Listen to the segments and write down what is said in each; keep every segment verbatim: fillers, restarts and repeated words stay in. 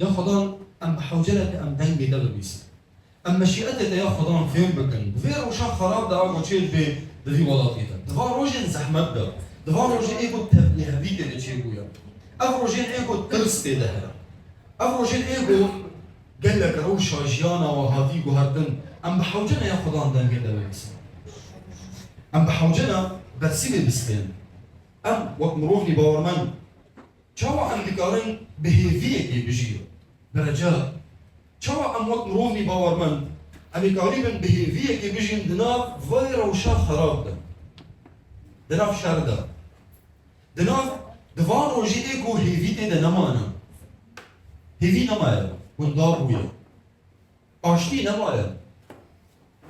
Ya Xudan, em bi hewce ne ke em dengê te bibîsin. Em meşîetê te ya Xudan fêm bikin. Di vê rewşa xerab de ew çê dibê di vî welatî de. Di van rojên zehmet de, di van rojê ê ku tevlîhevî tê de çêbûye. Ev rojên ê ku tirs tê de heye. Ev rojên ê ku gelek rewşa jiyana we hatî guhertin. Em bi hewce ne ya Xudan dengê te bibîsin. Em bi hewce ne bersîvê bistên. Em wek mirovnî bawermend çawa em dikarin bi hêviyekê bijîn? Bi reca. Çawa em wek mirovnî bawermend em ê karîbin bi hêviyekê bijîn di nav vê rewşa xerab de? Di nav şer de. Di nav, di van rojê ê ku hêvî tê de nemane. Hêvî nemaye. Winda bûye. Aştî nemaye.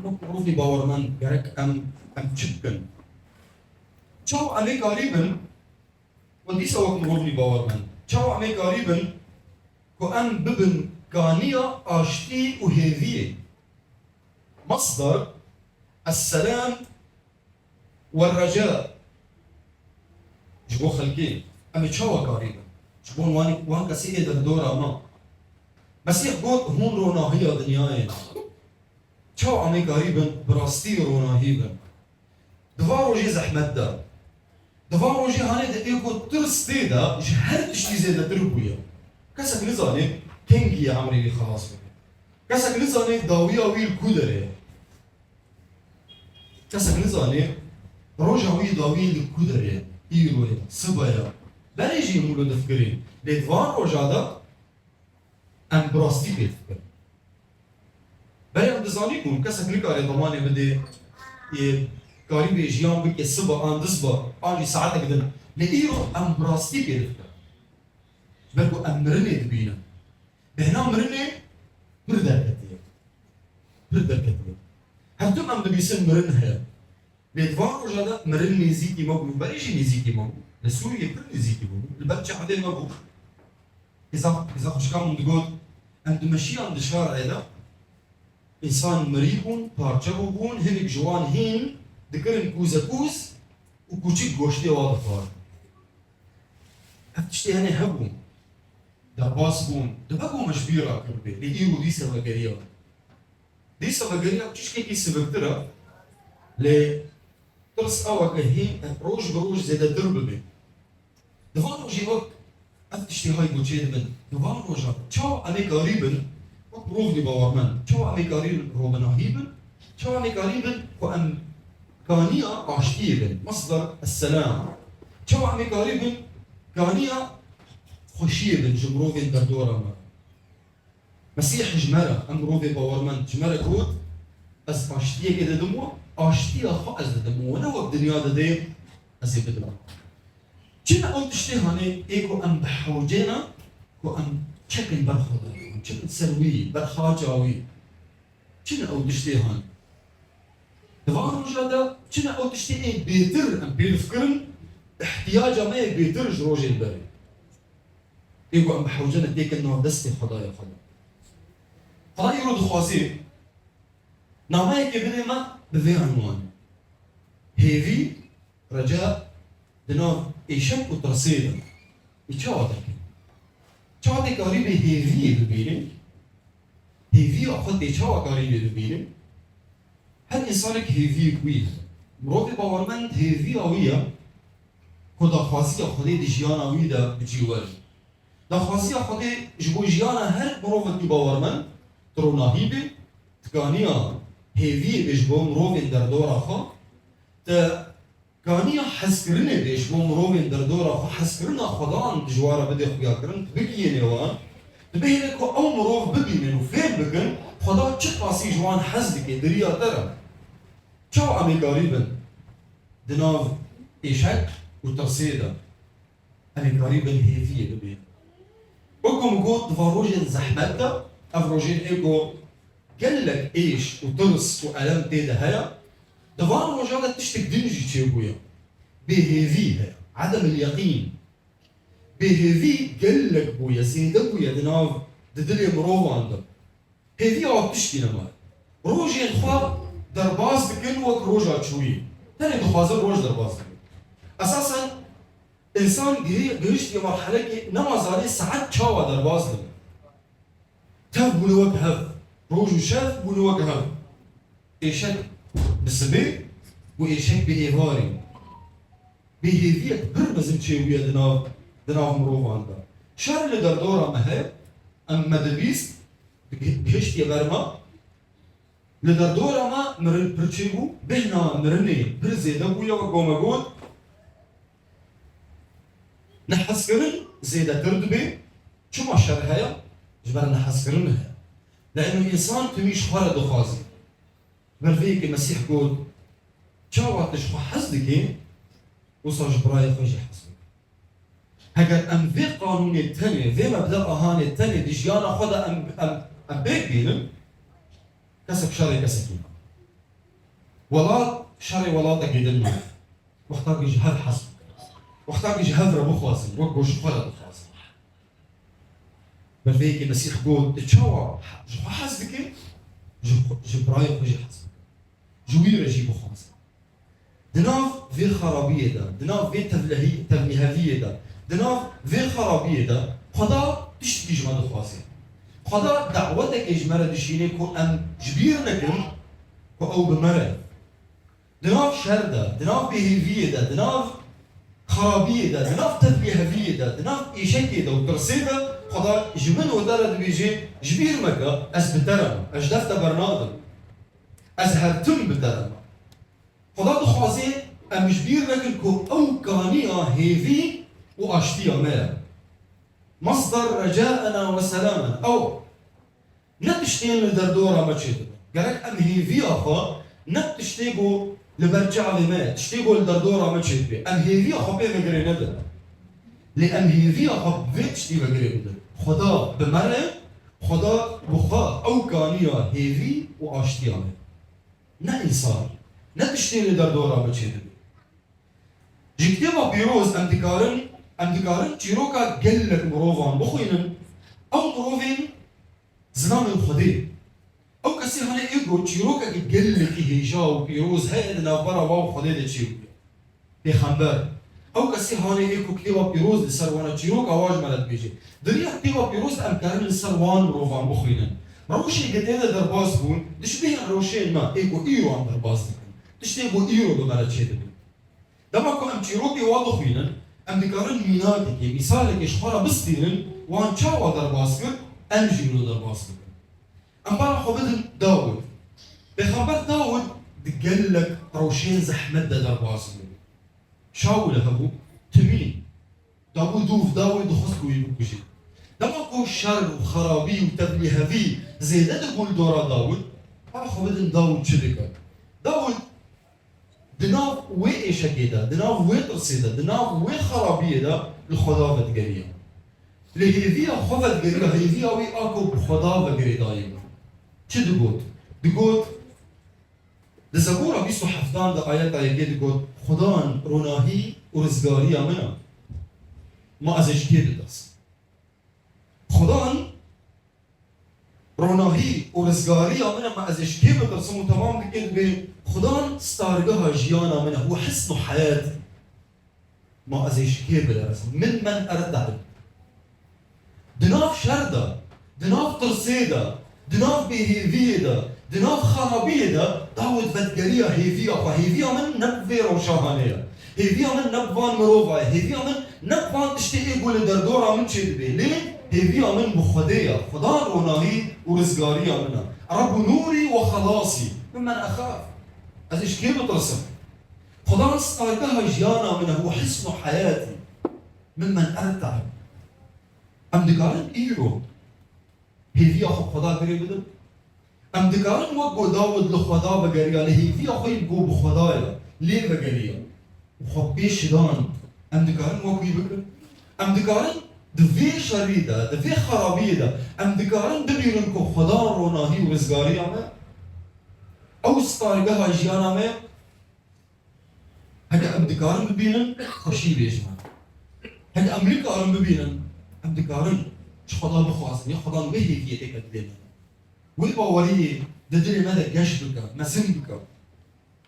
Em wek mirovnî bawermend gerek em, em çi bikin? Çawa em ê karîbin Û dîsa wek mirovî bawermend, çawa em ê karîbin ku em bibin kaniya aştî û hêviyê? Masdar, es-selam we reca ji bo xelkê. Em ê çawa karîbin? Ji bo wan, wan kesê ê derdora me. Mesîh got, hûn ronahiya dinyayê ne. Çawa em ê karîbin bi rastî ronahî bin? Di van rojê zehmet de, di van rojê hanê de ê ku tirs tê de ji her tiştî zêdetir bûye. Kesek nizane kengî ye emrê wî xelas bike. Kesek nizane dawiya wî li ku derê ye. Kesek nizane roja wî dawî li ku derê ye, îro ye, sibe ye. Berê jî hûn li difikirîn. Lê di van roja de em bi rastî pê difikirin. Berê em dizanîbûn, kesek nikare demanê bidê, ê, karîbê jiyan bike sibe an dizbe, an jî saetek din. Lê îro em bi rastî pê difikirin. Ji ber ku em mirinê dibînin. Bêhna mirinê pir derketiye. Pir derketiye. Her tim em dibîsin mirin heye. Lê di van roja de mirin nêzîkî me bû, berê jî nêzîkî me bû. Li Sûriyê pir nêzîkî me bû. Li ber çavê me bû. Qîza, qîza xwişka min digot, em dimeşiyan di şarê de, însan mirî bûn, parçe bûbûn, hinek ji wan hîn dikirin kûzekûz û kûçik goştê wan dixwarin. Ev tiştê henê hebûn. Derbas bûn. Dibe ku me ji bîr rakiribê. Lê îro dîsa vegeriya. Dîsa vegeriya çişkekî siviktir e. Lê tirs ew e ke hîn roj bi roj zêdetir bibe. Di van rojê wek ev tiştê hay ku çêdibin, di van roja çawa em ê karîbin, wek mirovî bawermend, çawa em ê karîbin robinahî bin, çawa em ê karîbin ku em kaniya aştiyê bin, masdar es-selam. Çawa em ê karîbin kaniya xweşiyê bin ji mirovên derdora me. Mesîh ji me re, em mirovê bawermend, ji me re got, ez aştiyekê didim we, aştiya xwe ez didim we, ne wek dinya didê, ez ê bidim we. Çi ne ew tiştê hanê ê ku em bi hewce ne, ku em çekin ber Xwedayê, em çekin ser wî, ber xaça wî. Çi ne ew tiştê hanê? Di van roja de çi ne ew tiştê ê bêtir em pê difikirin, ihtiyaca me yê bêtir ji rojê li berê. Ê ku em bi hewce ne têkin nav destê Xwedayê xwe de. Xwedayê îro dixwazê nameyekê bidê me bi vê enwanê. Hêvî, reca di nav êşek û tirsê de. Ê çawa derkevin? Çawa tê karîbê hêviyê bibînin? Hêviya xwe tê çawa karîbê bibînin? Her însanek hêviyek wî ye. Mirovê bawermend hêviya wî ye ku daxwaziya Xwedê di jiyana wî de bi cî were. Daxwaziya Xwedê ji bo jiyana her mirovekî bawermend, tu ronahî bê, tu kaniya hêviyê bê ji bo mirovên derdora xwe, tu kaniya hezkirinê bê ji bo mirovên derdora xwe, hezkirina Xwedan tu ji wan re bidê xuyakirin, tu bigihînê wan, tu bihêle ku ew mirov bibînin û fêm bikin, Xweda çi qasî ji wan hez dike, di riya te re. Çawa em ê karîbin di nav êşek û tirsê de? Em ê karîbin hêviyê bibînin. Wek ku min got, di van rojên zehmet de, ev rojên ê ku gelek êş û tirs û elem tê de heye, di van rojan de tiştek din jî çêbûye. Bêhêvî heye, edemil yeqîn. Bêhêvî gelek bûye, zêde bûye di nav, di dilê mirovan de. Hêviya wek tiştî nemaye. Rojên xwe derbas dikin wek roja çûyî. Tenê dixwazin roj derbas bikin. Esasen însan gihî-, gihiştiye merhelekê nema zanê saet çawa derbas dibe. Tev bûne wek hev. Roj û şev bûne wek hev. Êşek bi sibê û êşek bi êvarê. Bêhêviyek pir mezin çêbûye di nav, di nav mirovan de. Şer li derdora me heye, em me dibîst, gihiştiye ber me. Li derdora me mirin pir çêbû, bêhna mirinê pir zêde bûye, wek ku me got. Nehezkirin zêdetir dibe. Çima şer heye? Ji ber nehezkirin heye. Lê eno însan timî ji xwe re dixwaze. Ber vê yekê Mesîh got, çawa tu ji xwe hez dikî, wisa ji birayê xwe jî hez bike. Heger em vê qanûnê tenê, vê mebdea hanê tenê di jiyana xwe de em, em, em pêk bînin, kesek şerê kesekî nake. Welat şerê welatekî din nake. Wexta ku ji hev hez bikin. Wexta ku ji hev re bixwazin, wek ku ji xwe re dixwazin. Ber vê yekê Mesîh got, tu çawa ji xwe hez dikî? Ji xwe, ji birayê xwe jî hez bike. Ji wî re jî bixwaze. Di nav vê xerabiyê de, di nav vê tevlehî-, tevlîheviyê de, di nav vê xerabiyê de Xweda tiştekî ji me dixwaze. Xweda dawetekê ji me re dişîne ku em ji bîr nekin ku ew bi me re ye. Di nav şer de, di nav bêhêviyê de, di nav xerabiyê de, di nav tevlîheviyê de, di nav êşekê de û tirsê de Xweda ji min û te re dibêje, ji bîr meke, ez bi te re me, ez ji dest te bernadim. Ez her tim bi te re me. Xweda dixwaze em ji bîr nekin ku ew kaniya hêvî û aştiya me ye. Masdar recaena ve selamena. Ew ne tiştên li derdora me çêdibe. Gerek em hêviya xwe ne tiştê ku li ber çavê me ye, tiştê ku li derdora me çêdibe. Em hêviya xwe pê vegirê nedin. Lê em hêviya xwe bi vê tiştî vegirê bidin. Xweda bi me re, Xweda bi xwe ew kaniya hêvî û aştiya me. Ne însan, ne tiştê li derdora me çêdibe. Ji Kitêba Pîroz em dikarin, em dikarin çîroka gelek mirovan bixwînin. Ew mirovên zilamên Xwedê. Ew kesê hane ê ku çîrokekî gelekî hêja û pîroz heye di navbera wan û Xwedê de çêbûye. Pêxember. Ew kesê hane ê ku Kitêba Pîroz li ser wan e, çîroka wan ji me re dibêje. Di riya Kitêba Pîroz de em karin li ser wan mirovan bixwînin. Rewşê ku tê de derbas bûn, dişibînin rewşên me ê ku îro em derbas dikin. Tiştê ku îro bi me re çêdibin. Dema ku em çîrokê wan dixwînin, em dikarin mînakekê, mîsalekê ji xwe re bistînin, wan çawa derbas kir, em jî wilo derbas bikin. Em bala xwe bidin Dawid. Pêxember Dawid di gelek rewşên zehmet de derbas bû. Şawil hebû, timî. Dawid û Dawid dixwest ku wî bikuje. Dema ku şer û xerabî û tevlîhevî zêde dibû li dora Dawid, bala xwe bidin Dawid çi dike. Dawid Di nav wê êşekê de, di nav wê tirsê de, di nav wê xerabiyê de li Xweda vedigeriya. Li hêviya xwe vedigeriya, hêviya wî a ku bi Xweda ve girêdayî bû. Çi digot? Digot, di Zebûra bîst û heftan de ayeta yekê digot, Xudan ronahî û rizgariya min e. Ma ez ê ji kê bitirsim? Xudan ronahî û rizgariya min e, ma ez ê ji kê bitirsim? Û temam dike dibê, Xudan stargeha jiyana min e, huwe hisnu hayatî. Ma ez ê ji kê bilerizim? Min men ertehib. Di nav şer de, di nav tirsê de, di nav bêhêviyê de, di nav xerabiyê de Dawid vedigeriya hêviya xwe. Hêviya min ne bi vê rewşa hanê ye. Hêviya min ne bi van mirova ye. Hêviya min ne bi van tiştê ê ku li derdora min çêdibe. Lê hêviya min bi Xwedê ye. Xudan ronahî û rizgariya min e. Rebu nûrî we xelasî. Min men exaf. Ez ê ji kê bitirsim? Xudan stargeha jiyana min e. Huwe hisnu hayatî. Min men ertehib. Em dikarin îro hêviya xwe bi Xweda girê bidin? Em dikarin wek ku Dawid li Xweda vegeriya, li hêviya xwe yên ku bi Xweda ye, lê vegeriya û xwe pê şidan, em dikarin wek wî bikin? Em dikarin di vê şerî de, di vê xerabiyê de, em dikarin bibînin ku Xweda ronahî û rizgariya me, ew stargeha jiyana me ye? Heke em dikarin bibînin, xweşî bê ji me. Heke em nikarin bibînin, em dikarin ji Xweda bixwazin, ya Xwedan wê hêviyê êke dilê me de, wê baweriyê di dilê me de geş bike, mezin bike.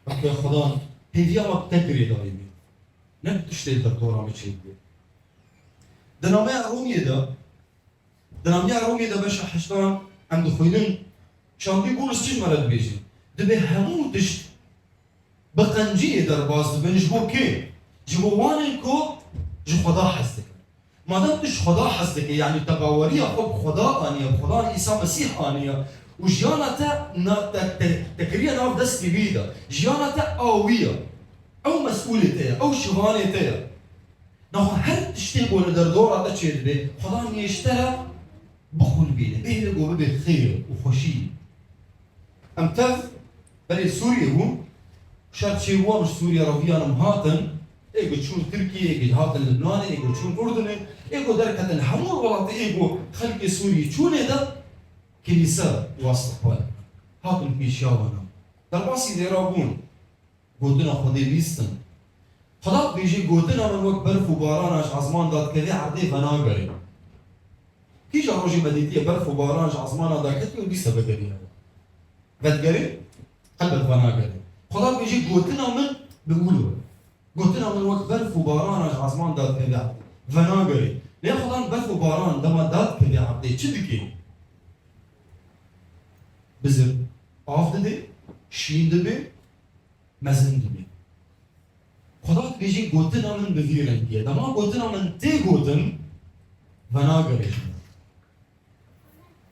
Belkî Xwedan hêviya me bi te girêdayî bê. Ne bi tiştê li derdora me çêdibê. Di nameya Romiyê de, Di nameya Romê de beşa heştan Em dixwînin, Şandî Bûlis çi ji me re dibêje? Dibê hemû tişt bi qenciyê derbas dibin. Ji bo kê? Ji bo wan ên ku ji Xweda hez dikin. Madem tu ji Xweda hez dikî, yanî te baweriya xwe bi Xweda aniye, bi Xweda Îsa Mesîh aniye û jiyana te na-, te, te, te kiriye nav destê wî de, jiyana te a wî ye, ew mesûlê te ye, ew şivanê te ye. Naxwe her tiştê ku li derdora te çêdibe, Xweda niyê ji te re bixulbîne, bêhne ku bibe xêr û xweşî. Em tev berê Sûriyê bûn, şer çêbû, em ji Sûriye re viyan em hatin, ê ku çûn Tirkiyê, ê ku hatin Libnanê, ê ku çûn Urdunê, ê ku derketin hemû welatê ê ku xelkê Sûriyê çûnê de kilîse û istiqbal hatin pêşiya wan. Derbasî lêra bûn. Gotina Xwedê bîstin. Xweda dibêjê, gotina min wek berf û barana ji ezman dadikeve erdê venagerê. Kîja rojê me dîtiye berf û baran ji ezmana daketiye û dîsa vegeriyaye? Vedigerê? Qelbet venagerê. Xweda dibêjê, gotina min bi wilo. Gotina min wek berf û barana ji ezman dadikeve erdê. Venagerê. Lê Xweda berf û baran dema dadikeve erdê çi dike? Bizir av dide, şîn dibe, mezin dibe. Xweda dibêjê, gotina min bi vî rengî ye. Dema gotina min tê gotin, venagere ji min.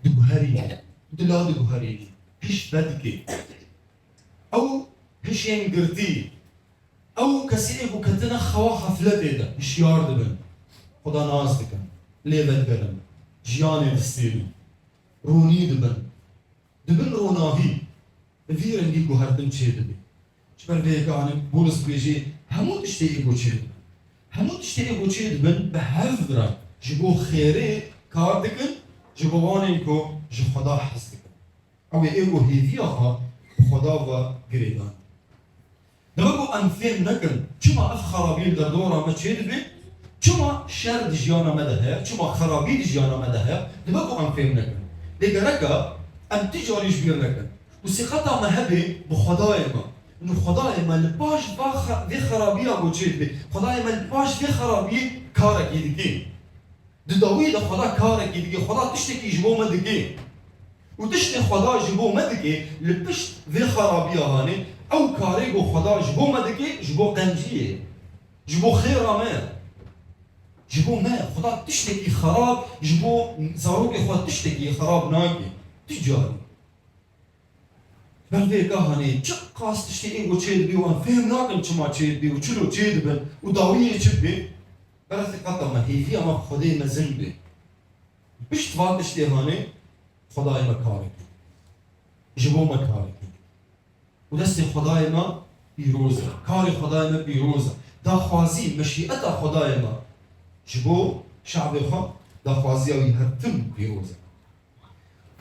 Diguherî, dila diguherî, hiş vedike. Ew hişên girtî, ew kesê ê ku ketine xewa xefletê de, hişyar dibin. Xweda nas dikin, lê vedigerin, jiyanê distênin, ronî dibin. Dibin ronahî, bi vî rengî guhertin çêdibe. Ji ber vê yekê hanê Bûlis dibêjê, hemû tiştê ê ku çêdibin. Hemû tiştê ê ku çêdibin bi hev re ji bo xêrê kar dikin, ji bo wan ên ku ji Xweda hez dikin. Ew ê ê ku hêviya xwe bi Xweda ve girêdan. Dibe ku em fêm nekin, çima ev xerabî li derdora me çêdibe, çima şer di jiyana me de heye, çima xerabî di jiyana me de heye, dibe ku em fêm nekin. Lê gerek e em ti carî ji bîr nekin û sîqeta me hebe bi Xwedayê me. Û Xwedayê me li paş va xe-, vê xerabiya ku çêdibe, Xwedayê me li paş vê xerabiyê karekî dike. Di dawiyê de Xweda karekî dike, Xweda tiştekî ji bo me dike. Û tiştê Xweda ji bo me dike, li pişt vê xerabiya hanê, ew karê ku Xweda ji bo me dike, ji bo qenciyê, ji bo xêra me, ji bo me. Xweda tiştekî xerab ji bo zarokê xwe tiştekî xerab nake. Tu carî. Ber vê ka hanê çiqas tiştê ê ku çêdibî û em fêm nakin çima çêdibî û çilo çêdibin û dawiyê çi dibê, berasê qeta me hêviya me bi Xwedê mezin bê. Pişt van tiştê hanê Xwedayê me karekî. Ji bo me karekî. Û destê Xwedayê me pîroz e. Karê Xwedayê me pîroz e. Daxwazî, meşîeta Xwedayê me ji bo şabê xwe, daxwaziya wî her tim pîroz e.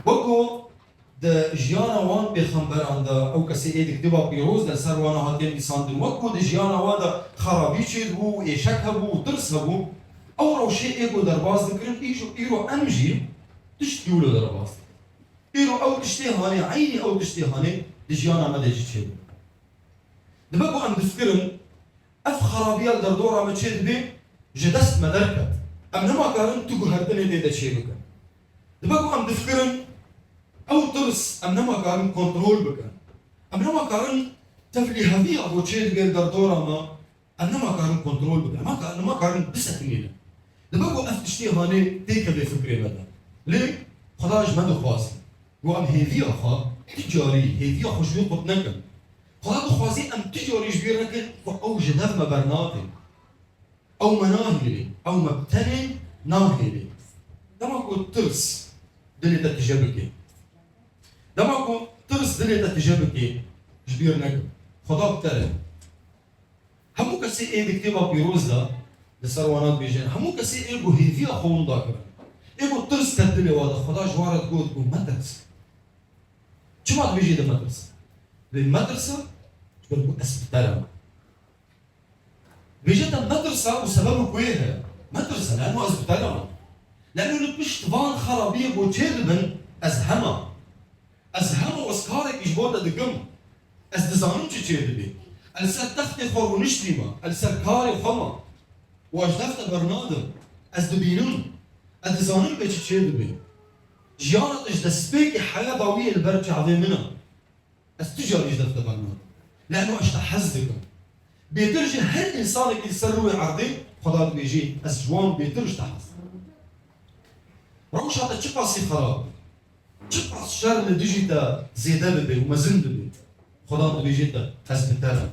Wek ku di jiyana wan pêxemberan de, ew kesê ê di kitiba pîroz de li ser wana hatiye nivîsandin, wek ku di jiyana wan de xerabî çêdibû û êşek hebû û tirs hebû, ew rewşê ê ku derbas dikirin, îro, îro em jî tişt wilo derbas dikin. Îro ew tiştê hanê, eynî ew tiştê hanê di jiyana me de jî çêdibin. Dibe ku em difikirin, ev xerabiya li derdora me çêdibe, ji dest me derket. Em nema karin tu guhertinê tê de çêbikin. Dibe ku em difikirin, ew tirs em nema karin kontrol bikin. Em nema karin tevlîheviya ku çêdibe li derdora me, em nema karin kontrol bikin. Em ka-, nema karin bisekinînin. Dibe ku ev tiştê hanê têkeve fikrê me de. Lê Xweda ji me dixwaze. Ku em hêviya xwe ti carî, hêviya xwe ji wî qut nekin. Xweda dixwaze em ti carî ji bîr nekin ku ew ji dev me bernadê. Ew me nahêlê, ew me bi tenê nahêlê. Dema ku tirs dilê te tije bike. Dema ku tirs dilê te tije bike, ji bîr nekin. Xweda bi te re. Hemû kesê ê di kitêba pîroz de li ser wana dibêjin, hemû kesê ê ku hêviya xwe winda kirin, ê ku tirs ket dilê wa de, Xweda ji wan re digot ku metirse. Çima dibêjê de metirse? Dibê metirse, ji ber ku ez bi te re me. Dibêje te metirse û sebebek wê heye. Metirse, leno ez bi te re me. Leno li pişt van xerabiyê ku çêdibin, ez hema. Ez hema ez karekî ji bo te dikim. Ez dizanim çi çêdibê. Ez li ser textê xwe rûniştî me. Ez li ser karê xwe me. Û ez ji dev te bernadim. Ez dibînim. Ez dizanim bê çi çêdibê. Jiyana te ji destpêkê heya dawiyê li ber çavê min e. Ez tu carî ji def te bernadim. Leno ez te hez dikim. Bêtir ji her însanekî li ser rûyê erdê Xweda dibêjê, ez ji wan bêtir ji te hez dikim. Rewşa te çiqasî xerab be, çiqas şer li dijî te zêde bibe û mezin bibe, Xweda dibêjê te, ez bi te re me.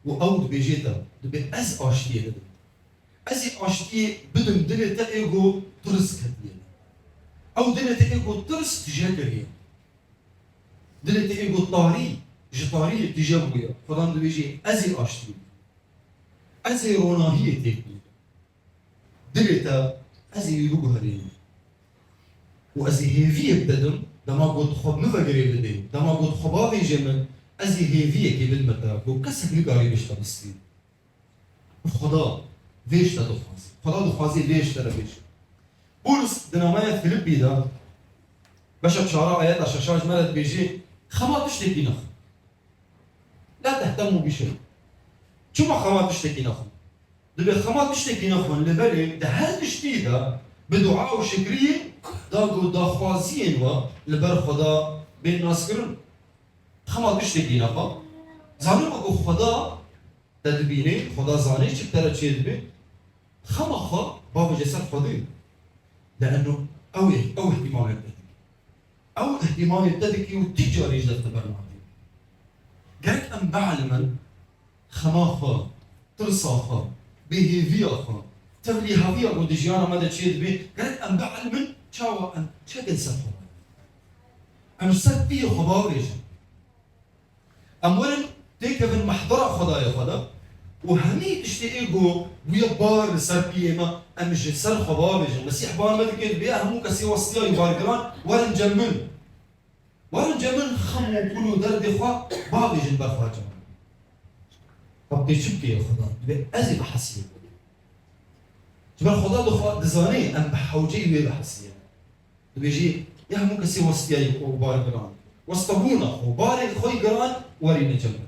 Û ew dibêjê te, dibê ez aştiyê bidim. Ez ê aştiyê bidim dilê te ê ku tirs ketiye. Ew dilê te ê ku tirs tije kiriye. Dilê te ê ku tarî, ji tarîyê tije bûye. Xudan dibêjê, ez ê aştiyê bidim. Ez ê ronahiyê têk bînim. Dilê te, ez ê wî biguherînim. Û ez ê hêviyê bi te dim, dema ku tu xwe min ve girê bidê, dema ku tu xwe bavêjê min, ez ê hêviyekê bidime te, ku kesek nikarî bêje te bistîne. Û Xweda vê ji te dixwaze. Xweda dixwaze vê ji te re bêje. Pûls di nameya Filipî de, beşa çara ayeta şeşa ji me re dibêjê, xema tiştekî nexwe. La tehtemû bi şey. Çima xema tiştekî nexwin? Dibê xema tiştekî nexwin, li berê di her tiştî de bi dua û şikriyê da ku daxwaziyên we li ber Xweda bên naskirin. Xema tiştekî nexwe. Zanî me ku Xweda te dibînê, Xweda zanê çi bi te re çêdibe. Xema xwe bavêje ser Xwedê. Leeno ew ê, ew îhtîmalê te dike. Ew îhtîmalê te dike û tu carî ji def te bernadê. Gerek em bielimin, xema xwe, tirsa xwe, bêhêviya xwe, tevlîheviya ku di jiyana me de çêdibe, gerek em bielimin çawa em çekin ser xwe. Em ji ser piyê xwe bavêjin. Em werin têkevin mehdera Xwedayê xwe de û hemî tiştê ê ku bûye bar li ser piyê me, em ji ser xwe bavêjin. Mesîh bar me dike, dibê hemû kesê westiyayî bargiran werin cem min. Werin cem min xem û kul û derdê xwe bavêjin ber xwe cem min. Xwe tê çi bike Xweda? Dibê ez ê bihesiyim. Ji ber Xweda dixwe dizanê em bi hewceyî wê bihesiyên. Dibêjî, ya hemû kesê westiyayî xwe û bar giran. Westebûna xwe, barê xwe yî giran werîne cem min.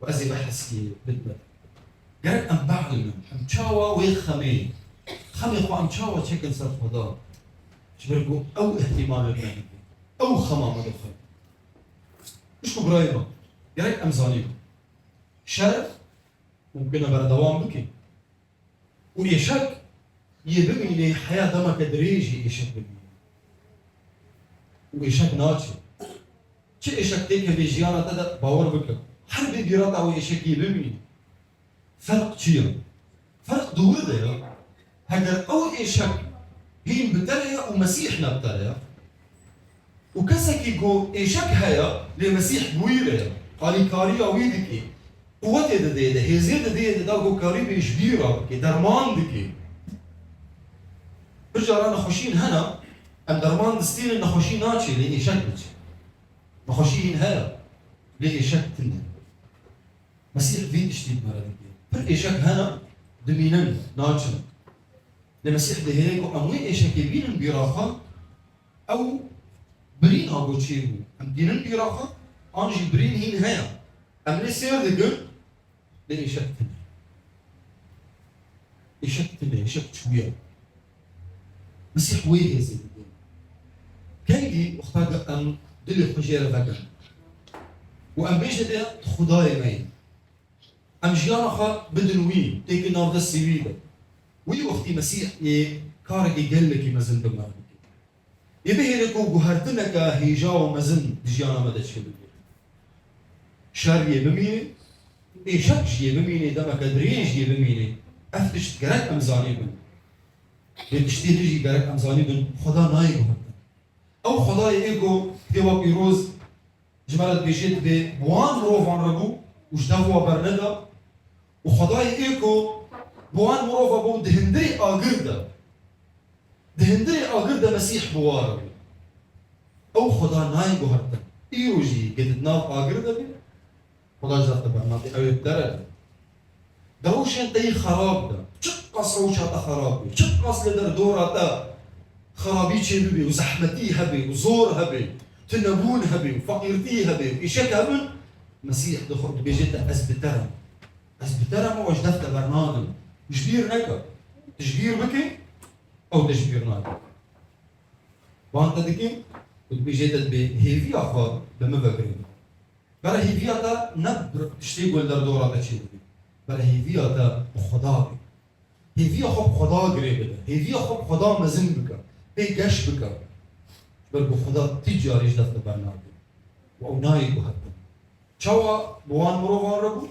Û ez ê vê heskiyê bidime. Gerek em bielimin, em çawa wê xemê, xemê xwe em çawa çekin ser Xweda. Ji ber ku ew îhtîmalê me dike. Ew xema me dixwe. Pişt û birayê me, gerek em zanîn. Şer mumkin e berdewam bike. Û êşek yê bimînê heya demeke dirêj yê êşek bimînê. Û êşek naçe. Çi êşek têkevê jiyana te de bawer bike. Her bê bîra te ew êşek yê bimînê. Ferq çi ye? Ferq di wir de ye. Heger ew êşek hîn bi te re ye û Mesîh ne bi te re ye. Û kesekî ku êşek heye, lê Mesîh bi wî re ye. Alîkariya wî dike. Quwetê didê de, hêzê didê de, da ku karî bê ji bîra bike, derman dike. Pir cara nexweşiyên hene, em derman distînin, nexweşî naçê, lê êşek diçe. Nexweşî hîn heye, lê êşek tune. Mesîh vî tiştî bi me re dike. Pir êşek hene, dimînin, naçin. Lê Mesîh dihêle ku em wê êşekê bînin bîra xwe, ew birîn a ku çêbû. Em tînin bîra xwe, an jî birîn hîn heye. Em lê sêr dikin, lê êşek tune. Êşek tune, êşek çûye. Mesîh wê hêzê dide. Kengî wexta ku em dilê xwe jê re vekin û em bêjin, ê Xwedayê me ye. Em jiyana xwe bidin wî, têkin nav destê wî de. Wî wextî Mesîh ê karekî gelekî mezin bi me re bike. Ê bihêle ku guhertineke hêja û mezin di jiyana me de çêbibe. Şer yê bimîne, êşek jî yê bimîne, demeke dirêj yê bimîne. Ev tişt gerek em zanîbin. Lê tiştê din jî gerek em zanîbin, Xweda nayê guhertin. Ew Xwedayê ê ku kitêba pîroz ji me re dibêje, dibê bi wan mirovan re bû û ji dev wa berneda. Û Xwedayê ê ku bi wan mirova bû di hundirê agir de, di hundirê agir de Mesîh bi wa re bû. Ew Xweda nayê guhertin. Îro jî ku di nav agir de bê, Xweda ji def te bernadê, ew ê bi te re be. Di rewşên te yî xerab de, çiqas rewşa te xerab be, çiqas li derdora te xerabî çêbibe û zehmetî hebe û zor hebe, tunebûn hebe û feqîrtî hebe û îşek hebin, Mesîh dixwe dibêje te, ez bi te re me. Ez bi te re me û ez ji def te bernadim. Ji bîr neke. Tu ji bîr bikî, ew te ji bîr nake. Van te dikim û dibêjê te dibê hêviya xwe bi min ve girê. Bera hêviya te ne bi tiştê ku li derdora te çêdibê. Bera hêviya te bi Xweda bê. Hêviya xwe bi Xweda girê bide. Hêviya xwe bi Xweda mezin bike. Pê geş bike. Ji ber ku Xweda ti carî ji def te bernade. Û ew nayê ku hebin. Çawa bi wan mirovan re bû?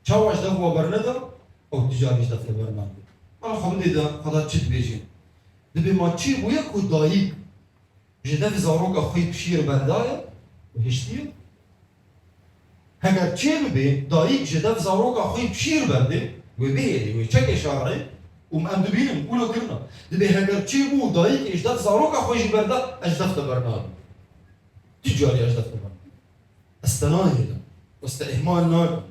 Çawa ji def we berneda? Ew ti carî ji def te bernade. Mala xwe bidê de Xweda çi dibêje? Dibê ma çi bûye ku dayik ji def zaroka xwe yî bi şîr berdaye û hiştiye? Heger çê bibe, dayik ji def zaroka xwe yî bi şîr berdê, wê bihêlê, wê çekê şer'î û em dibînin, wilo kirina. Dibê heger çê bû, dayikê ji def zaroka xwe jî berda, ez ji def te bernadim. Tu carî ez ji def te bernadim. Ez te nahêlim, ez te îhmal nakim.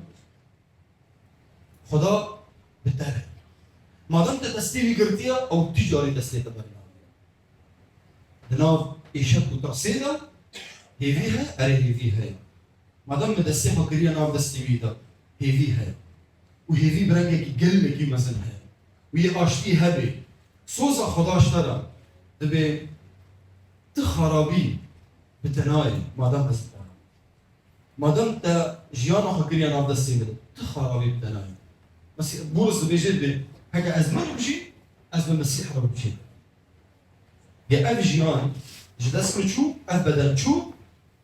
Xweda bi te re. Madem te destê wî girtiye, ew tu carî destê te bernadiye. Di nav êşek û tirsê de hêvî heye, erê hêvî heye. Madem min destê xwe kiriye nav destê wî de, hêvî heye. Û hêvî bi rengekî gelekî mezin heye. Û yê aştî hebê. Soza Xweda ji te re dibê ti xarabî bi te nayê, madem ez bi te re. Madem te jiyana xwe kiriye nav destê min, ti xarabî bi te nayê. Mesîh, Bûris dibêje dibê, heke ez mirim jî, ez bi Mesîh re bibijêrim. Yê ev jiyan ji dest min çû, ev beden çû,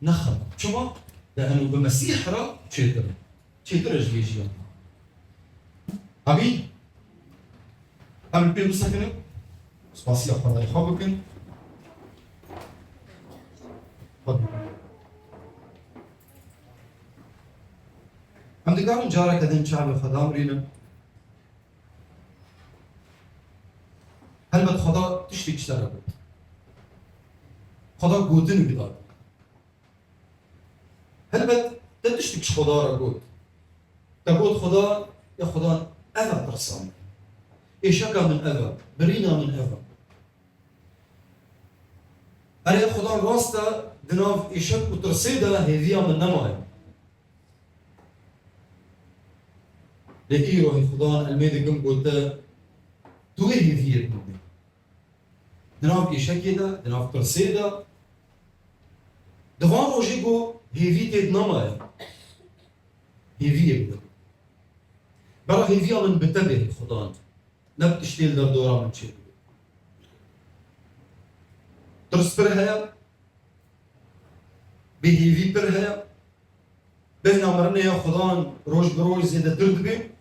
ne xem. Çima? De eno bi Mesîh re çêtir e. Çêtir e ji vê jiyan. Amîn. Em li pê bisekinin. Spasiya Xwedayê xwe bikin. Xwe bikin. Em dikarin careke din çavê xwe damirînin. Helbet Xweda tiştek ji te re got. Xweda gotinek da. Helbet te tiştek ji Xweda re got. Te got Xweda, ya Xweda, ev e tirsa min. Êşeka min ev e, birîna min ev e. Erê Xweda, rast e, di nav êşek û tirsê de hêviya min nemaye. Lê îro hê Xweda, ez li mêr dikim ku te, tu wê hêviyê bidî. Di nav êşekê de, di nav tirsê de, di van rojê ku hêvî tê de nemaye, hêviyê bide. Bera hêviya min bi te bê, hê Xudan, ne bi tiştê li derdora min çêbibe. Tirs pir heye, bêhêvî pir heye, bêhna mirinê ya Xudan roj bi roj zêdetir dibe.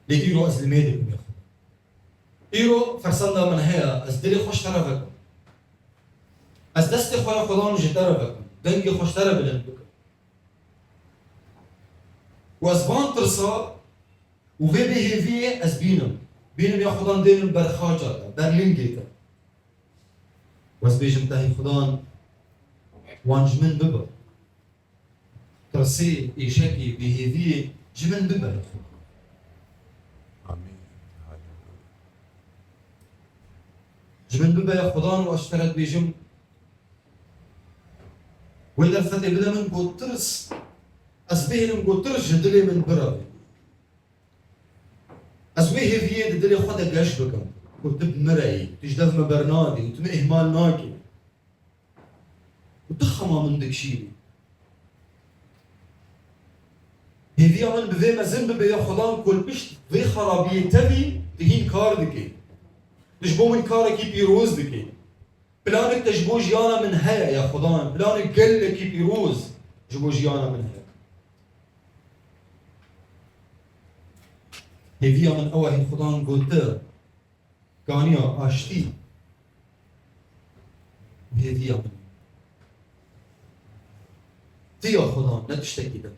Lê îro ez li mêr dikim ya Xudan. Îro fersenda min heye, ez dilê xwe ji te re vekim. Ez destê xwe ya Xudan ji te re vekim. Dengê xwe ji te re bilind bikim. Û ez van tirsa û vê bêhêviyê ez bînim. Bînim ya Xudan dê min ber xaca te, ber lingê te. Û ez bêjim te hê Xudan wan ji min bibe. Tirsê, êşekê, bêhêviyê ji min bibe ya Xudan. Amîn. Haleluya. Ji min bibe ya Xudan û ez ji te re dibêjim, wê derfetê bide min ku tirs, ez bihêlim ku tirs ji dilê min bireve. Ez wê hêviyê di dilê xwe de geş bikim ku tu bi min re yî, tu ji dev me bernadî û tu min îhmal nakî. Û tu xema min dikişînî. Hêviya min bi vê mezin bibe ya Xudan ku li pişt vê xerabiyê tevî tu hîn kar dikî. Tu ji bo min karekî pîroz dikî. Planek te ji bo jiyana min heye ya Xudan. Planek gelekî pîroz ji bo jiyana min heye. Hêviya min ew e hê Xudan got, kaniya aştî hêviya min. Tu ya Xudan, ne tiştekî din.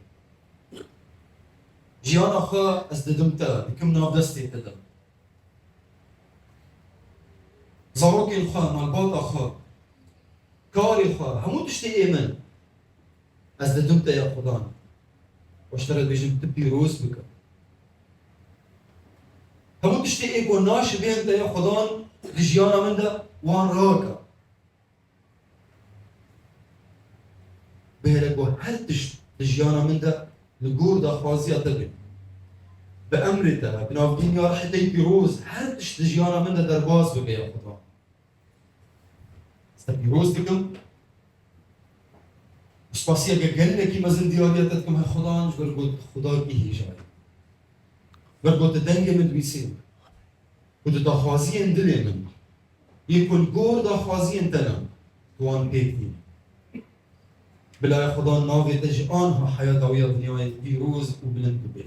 Jiyana xwe ez didim te, dikim nav destê te de. Zarokên xwe, malbata xwe, karê xwe, hemû tiştê ê min. Ez didim te ya Xudan. Û ji te re dibêjim, tu pîroz bike. Hemû tiştê ê ku naşibên te ya Xudan di jiyana min de wan rake. Bihêle ku her tişt di jiyana min de li gor daxwaziya te be. Bi emrê te, bi navgîniya Rihê te yî pîroz, her tişt di jiyana min de derbas bibe ya Xudan. Te pîroz dikim. Spasiyeke gelekî mezin diyariya te dikim, her Xudan, ji ber ku tu Xudayekî hêja yî. Ber ku tu dengê min dibîsî. Ku tu daxwaziyên dilê min, yê ku li gor daxwaziyên te ne, tu wan pêk dî. Bila ya Xudan navê te ji anha heya dawî ya dinyayê pîroz û bilind bibe.